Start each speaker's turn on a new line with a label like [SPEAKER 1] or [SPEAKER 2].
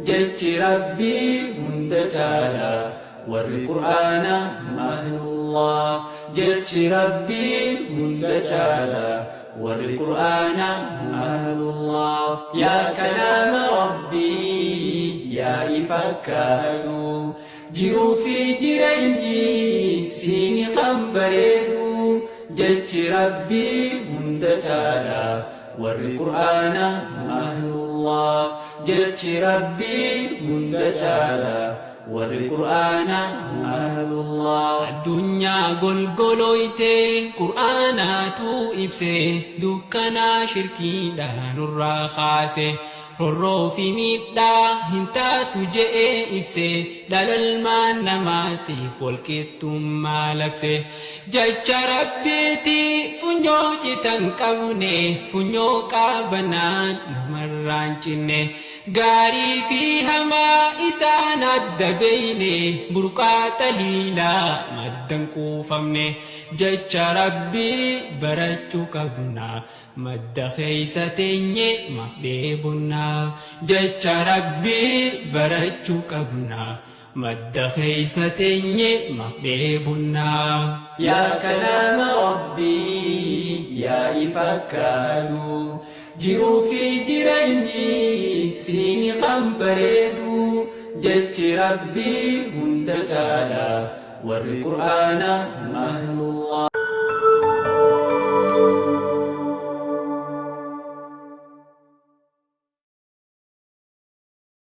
[SPEAKER 1] Jechi Rabbii hunda caala, warri Qur'aanaa ahlullah. Jechi Rabbii hunda caala, warri Qur'aanaa ahlullah. Yaa kalaama Rabbii yaa ifa akka aduu, jiruu fi jireenyi siini kan bareedu. Jechi Rabbii hunda caala, warri Qur'aanaa ahlullah. Jechi Rabbii hunda caala, warri Qur'aanaa ahlullah.
[SPEAKER 2] Addunyaa golgolooyte Qur'aanaatu ibse, dukkanaa shirkiidha nurraa kaase. Rorroo fi miidhaa hin taatu je'ee ibse, dhalalmaan namaatiif walqixxummaa labse. Jecha Rabbiiti funyoo citan qabne, funyoo qaabanaan namarraan cinne. Gaarii fi hamaa isaan adda beeyne, burqaa xaliilaa maddan quufamne. Jecha Rabbii barachuu qabna, madda keeysa teenye maaf dheebonna? Jecha Rabbii barachuu qabna, madda keeysa teenye maaf dheebonna?
[SPEAKER 1] Yaa kalaama Rabbii yaa ifa akka aduu, jiruu fi jireenyi siini kan bareedu. Jechi Rabbii hunda caala, warri Qur'aanaa ahlullah.